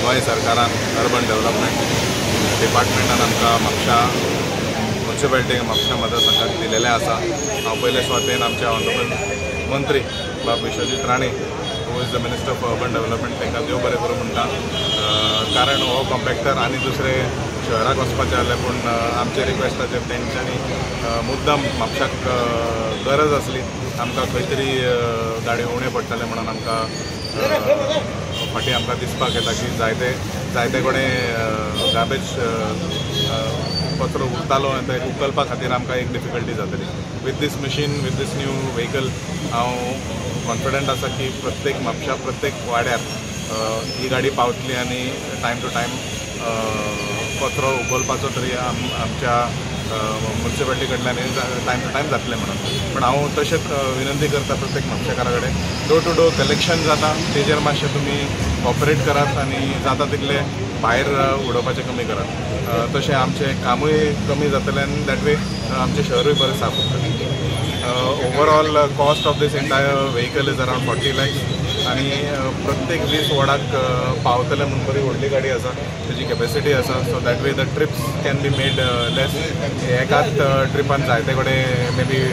गोंय सरकारान urban development डिपार्टमेंटान आमकां म्हापशा म्युनिसिपालिटीक म्हापशा मतदारसंघाक दिलेलें आसा. हांव पयले सुवातेन आमचे ऑनरेबल मंत्री बाब Vishwajit Rane, who is the minister for urban development, तांकां देव बरें करूं म्हणटा. कारण हो कॉम्पॅक्टर आनी दुसरे शहराक वचपाचें आहलें, पूण आमचे रिक्वेस्टाचेर तेंच्यांनी मुद्दम म्हापशाक गरज आसली, आमकां खंय तरी गाडी उणें पडटलें म्हणून आमकां फाटीं आमकां दिसपाक येता की जायते जायते कडेन गार्बेज कचरो उरतालो आनी ते उखलपा खातीर आमकां एक डिफिकल्टी जातली. With this machine, with this new vehicle, हांव कॉन्फिडंट आसा की प्रत्येक म्हापशा प्रत्येक वाड्यार ही गाडी पावतली आनी टायम टू टायम कचरो उखलपाचो तरी आमच्या म्युनिसिपालिटी कडल्यान टायम टू टायम जातलें म्हणून. पूण हांव तशेंच विनंती करता प्रत्येक म्हापशेकारा कडेन, डोर टू डोर कलेक्शन जाता तेजेर मातशें तुमी कॉपरेट करात आनी जाता तितलें भायर उडोवपाचें कमी करात. तशें आमचें कामूय कमी जातलें आनी that way आमचें शहरूय बरें साफ उरतलें. Overall cost of this entire vehicle is around 40 lakhs आनी प्रत्येक 20 वॉर्डाक पावतलें म्हूण बरी व्हडली गाडी आसा, तेजी कॅपेसिटी आसा. So that way the trips can be made less. एकाच ट्रिपान जायते कडेन maybe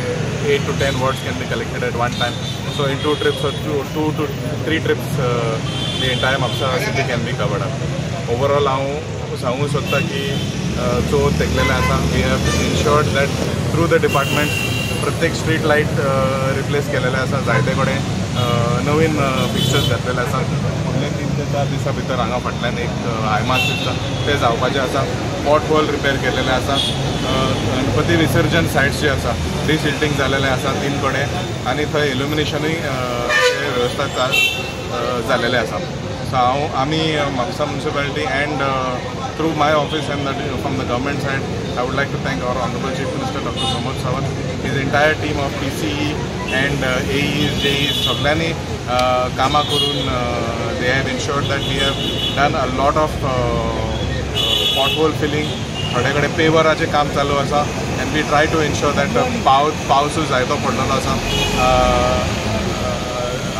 8 to 10 wards can be collected at one time. So in 2 trips or 2 to 3 trips the entire Mapusa city can be covered up. Overall हांव सांगूंक सोदता की चवथ तेंकलेलें आसा. We have ensured that through the departments प्रत्येक street light replace केलेले आसा, जायते कडेन नवीन पिक्चर्स घातलेले आसा. फुडले 3 ते 4 दिसां भितर हांगा फाटल्यान एक हायमास दिसता तें जावपाचें आसा. पॉट होल रिपेर केलेले आसा. गणपती विसर्जन सायट्स जे आसा डिसिल्टींग जालेलें आसा 3 कडेन आनी थंय इल्युमिनेशनूय वेवस्था जालेलें आसा. सो हांव आमी Mapusa municipality and through my office and from the government side, I would like to thank our honourable chief minister doctor Pramod Sawant, his entire team of PCE and AEs, JEs, सगळ्यांनी कामां करून they have ensured that we have done a lot of pot hole filling. थोडे कडेन पेवराचें काम चालू आसा and we try to ensure that पावसूय जायतो पडलेलो आसा,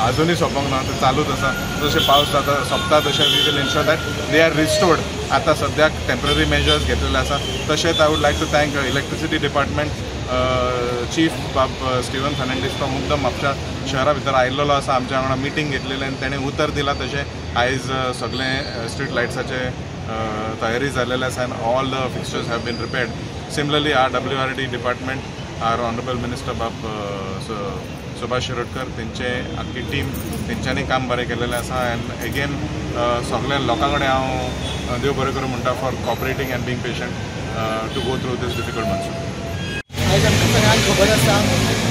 अजुनूय सोंपोंक ना, ते चालूच आसा. जशें पावस जाता सोंपता तशें we will ensure that they are restored. आतां सद्याक टेम्पररी मेजर्स घेतलेले आसा. तशेंच I would like to thank electricity department chief बाब स्टिवन फर्नांडीस, तो मुद्दम म्हापशा शहरा भितर आयिल्लो आसा, आमच्या वांगडा मिटींग घेतलेलें आनी तेणें उतर दिलां. तशें आयज सगळें स्ट्रीट लायट्साचें तयारी जाल्लेलें आसा and all the fixtures have been repaired. Similarly our WRD department, our honourable minister बाब सुभाष शिरोडकर, तेंचे आख्खी टीम तेंच्यांनी काम बरें केलेलें आसा. एंड एगेन सगळ्या लोकां कडेन हांव देव बरें करूं म्हणटा for cooperating and being patient to go through this difficult monsoon. आयज आमकां सगळ्यांक खबर आसा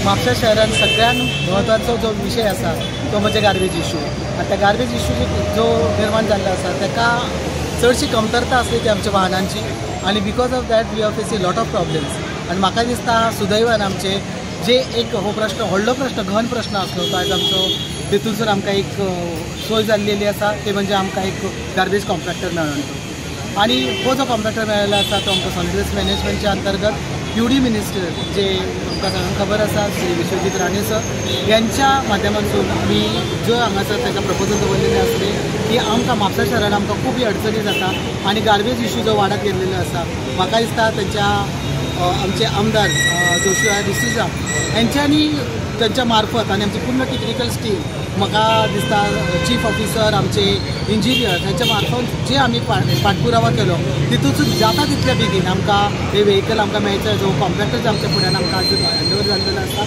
म्हापशा शहरान सगळ्यान म्हत्वाचो जो विशय आसा तो म्हणजे गार्बेज इशू. आनी त्या गार्बेज इशू जो निर्माण जाल्लो आसा ताका चडशी कमतरता आसली ती आमच्या वाहनांची आनी because of that we are facing lot of problems. आनी म्हाका दिसता सुदैवान आमचे जे एक हो प्रश्न व्हडलो प्रश्न घन प्रश्न आसलो तो आयज आमचो तितूंतसून आमकां एक सोय जाल्लेली आसा ते म्हणजे आमकां एक गार्बेज कॉम्पॅक्टर मेळोन तो. आनी हो जो कॉम्पॅक्टर मेळिल्लो आसा तो आमकां सॉलिड वेस्ट मॅनेजमेंटच्या अंतर्गत यू डी मिनिस्टर जे आमकां सगळ्यांक खबर आसा श्री विश्वजीत राणे सर यांच्या माध्यमांतसून आमी जो हांगासर ताका प्रपोजल दवरलेलें आसलें की आमकां म्हापसा शहरान आमकां खूब अडचणी जाता आनी गार्बेज इशू जो वाडत गेल्लेलो आसा. म्हाका दिसता तेंच्या आमचे आमदार जोशुआ डिसूजा यांच्यांनी त्यांच्या मार्फत आनी आमची पूर्ण टेक्निकल टीम म्हाका दिसता चीफ ऑफिसर आमचे इंजिनियर हांच्या मार्फत जे आमी पाठपुरावा केलो तितूंतसून जाता तितल्या बेगीन आमकां हे व्हेकल आमकां मेळचें. जो कॉम्पॅक्टर आमच्या फुड्यान आमकां आज हँडओवर जाल्लेलो आसा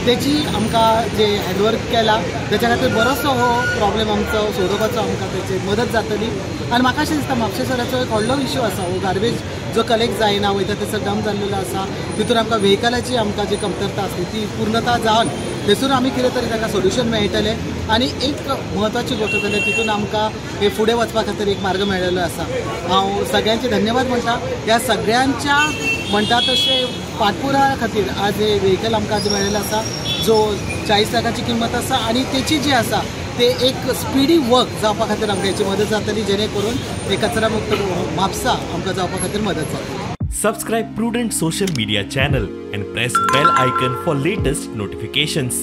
तेची आमकां जे हँडओवर केला तेच्या खातीर बरोसो हो प्रॉब्लेम आमचो सोडोवपाचो आमकां तेची मदत जातली. आनी म्हाका अशें दिसता म्हापशें शहराचो एक व्हडलो इशू आसा हो गार्बेज जो कलेक्ट जायना वयता थंयसर डंप जाल्लेलो आसा तितून आमकां व्हेकलाची आमकां जी कमतरता आसली ती पूर्णता जावन थंयसून आमी कितें तरी ताका सोल्युशन मेळटलें. आनी एक म्हत्वाची गोश्ट जाल्यार तितून आमकां हे फुडें वचपा खातीर एक मार्ग मेळिल्लो आसा. हांव सगळ्यांचे धन्यवाद म्हणटा ह्या सगळ्यांच्या म्हणटा तशें पाठपुरावा खातीर आज हे व्हेकल आमकां आज मेळिल्लें आसा जो 40 लाखाची किंमत आसा आनी तेची जी आसा ते एक स्पिडी वर्क जावपा खातीर आमकां हेची मदत जातली जेणे करून हे कचरा मुक्त म्हापसा आमकां जावपा खातीर मदत जातली. Subscribe Prudent social media channel and press bell icon for latest notifications.